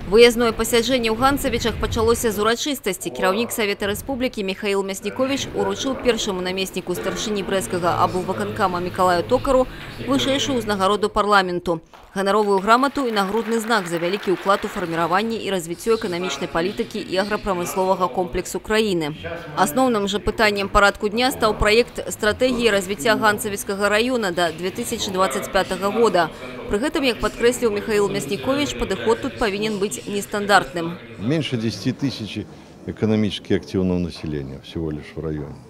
Выязное пасяджэнне ў Ганцавічах пачалося з урачыстасці. Кіраўнік Савета Рэспублікі Міхаіл Мясніковіч уручыў першаму намесніку старшыні Брэсцкага аблвыканкама Мікалаю Токару вышэйшую ўзнагароду парламенту, ганаровую грамату і нагрудны знак за вялікі ўклад у фарміраванне і развіццё эканамічнай палітыкі і аграпрамысловага комплексу краіны. Асноўным жа пытаннем парадку дня стаў праект стратэгіі развіцця Ганцавіцкага раёна да 2025 года. Пры гэтым, як падкрэсліў Міхаіл Мясніковіч, падыход тут павінен быць нестандартным. Меньше 10 тысяч экономически активного населения всего лишь в районе.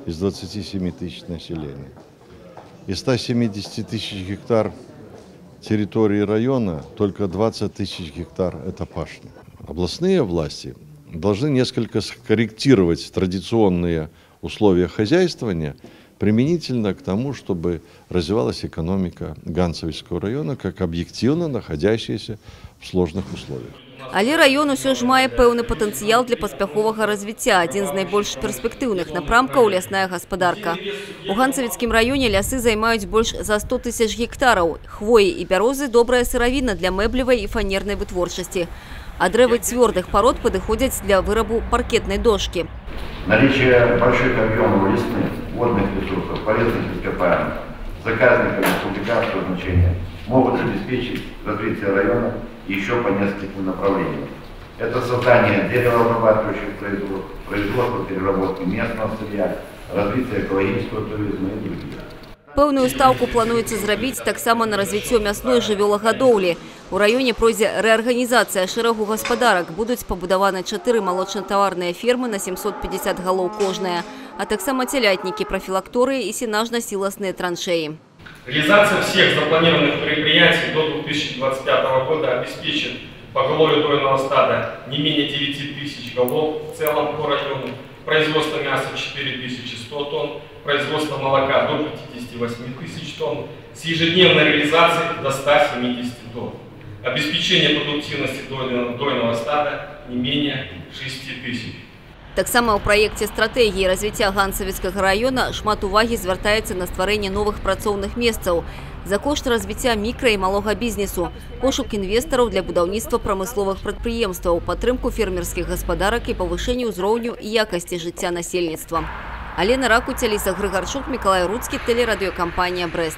Из 27 тысяч населения. Из 170 тысяч гектар территории района только 20 тысяч гектар – это пашня. Областные власти должны несколько скорректировать традиционные условия хозяйствования применительно к тому, чтобы развивалась экономика Ганцевичского района как объективно находящаяся в сложных условиях. Але раён усё ж мае пэўны патэнцыял для паспяховага развіцця. Адзін з найбольш перспектыўных напрамкаў – лясная гаспадарка. У Ганцавіцкім раёне лясы займаюць больш за 100 тысяч гектараў. Хвоі і бярозы – добрая сыравіна для мэблевай і фанернай вытворчасці. А дрэвы цвёрдых парод падыходзяць для вырабу паркетнай дошкі. Наличие больших объемов лесных, водных ресурсов, полезных ископаемых, заказников республиканского значения могут обеспечить развитие района еще по нескольким направлениям. Это создание деревообрабатывающих производств, производство переработки местного сырья, развитие экологического туризма и других. Пэўную стаўку плануецца зрабіць таксама на развіццё мясной жывёлагадоўлі. У раёне пройдзе рэарганізацыя шэрагу гаспадарак. Будуць пабудаваны 4 малочнатаварныя фермы на 750 галоў кожная, а таксама цялятнікі, прафілакторыі і сенажна-сіласныя траншеі. Реализация всех запланированных мероприятий до 2025 года обеспечит поголовье дойного стада не менее 9 тысяч голов в целом по району, производство мяса 4100 тонн, производство молока до 58 тысяч тонн, с ежедневной реализацией до 170 тонн. Обеспечение продуктивности дойного стада не менее 6 тысяч. Таксама ў праекце стратэгіі развіцця Ганцавіцкага раёна шмат увагі звяртаецца на стварэнне новых працоўных месцаў за кошт развіцця мікра і малога бізнесу, пошук інвестараў для будаўніцтва прамысловых прадпрыемстваў, падтрымку фермерскіх гаспадарак і павышэнне ўзроўню і якасці жыцця насельніцтва. Алена Ракуць, Аліса Грыгарчук, Мікалай Руцкі, тэлерадыёкампанія «Брэст».